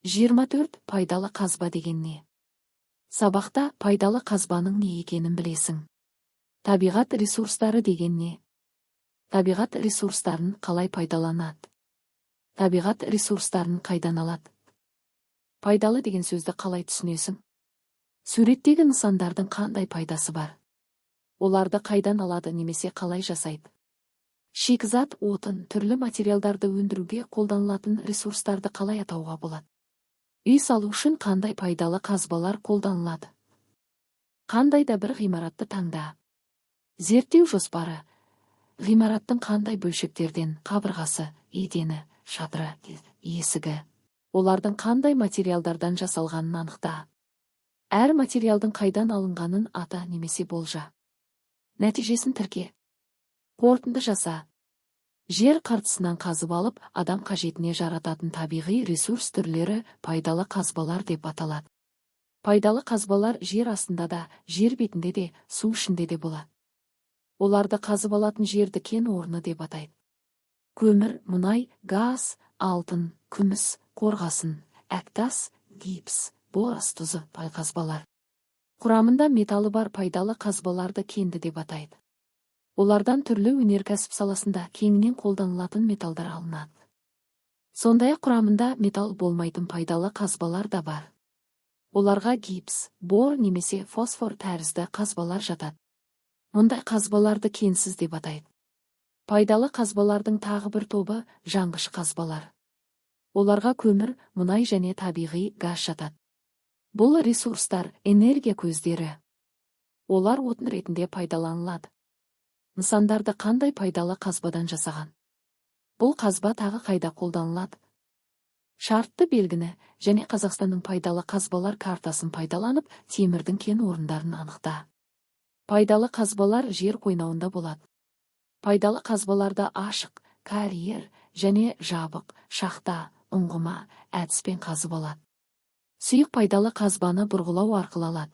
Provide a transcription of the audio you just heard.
24. Пайдалы қазба деген не? Сабақта пайдалы қазбаның не екенін білесің. Табиғат ресурстары деген не? Табиғат ресурстарын қалай пайдаланады? Табиғат ресурстарын қайдан алады? Пайдалы деген сөзді қалай түсінесің? Суреттегі нысандардың қандай пайдасы бар? Оларды қайдан алады немесе қалай жасайды? Шикізат, отын, түрлі материалдарды өндіруге қолданылатын ресурстарды қалай атауға болады? Үй салу үшін қандай пайдалы қазбалар қолданылады? Қандай да бір ғимаратты таңда. Зерттеу жоспары. Ғимараттың қандай бөлшектерден: қабырғасы, едені, шатыры, есігі. Олардың қандай материалдардан жасалғанын анықта. Әр материалдың қайдан алынғанын ата немесе болжа. Нәтижесін тірке. Қорытынды жаса. Жер қыртысынан қазып алып, адам қажетіне жарататын табиғи ресурс түрлері пайдалы қазбалар деп аталады. Пайдалы қазбалар жер астында да, жер бетінде де, су ішінде де болады. Оларды қазып алатын жерді кен орны деп атайды. Көмір, мұнай, газ, алтын, күміс, қорғасын, әктас, гипс, бор тұзы қазбалар. Құрамында металы бар пайдалы қазбаларды кенді деп атайды. Олардан түрлі өнеркәсіп саласында кеңінен қолданылатын металдар алынады. Сондай-ақ құрамында металл болмайтын пайдалы қазбалар да бар. Оларға гипс, бор немесе фосфор тәрізді қазбалар жатады. Мұндай қазбаларды кенсіз деп атайды. Пайдалы қазбалардың тағы бір тобы – жанғыш қазбалар. Оларға көмір, мұнай және табиғи газ жатады. Бұл ресурстар – энергия көздері. Олар отын ретінде пайдаланылады. Нысандарды қандай пайдалы қазбадан жасаған? Бұл қазба тағы қайда қолданылады? Шартты белгіні және Қазақстанның пайдалы қазбалар картасын пайдаланып, темірдің кен орындарын анықта. Пайдалы қазбалар жер қойнауында болады. Пайдалы қазбаларды ашық, карьер және жабық, шахта, ұңғыма әдіспен қазып алады. Сұйық пайдалы қазбаны бұрғылау арқылы алады.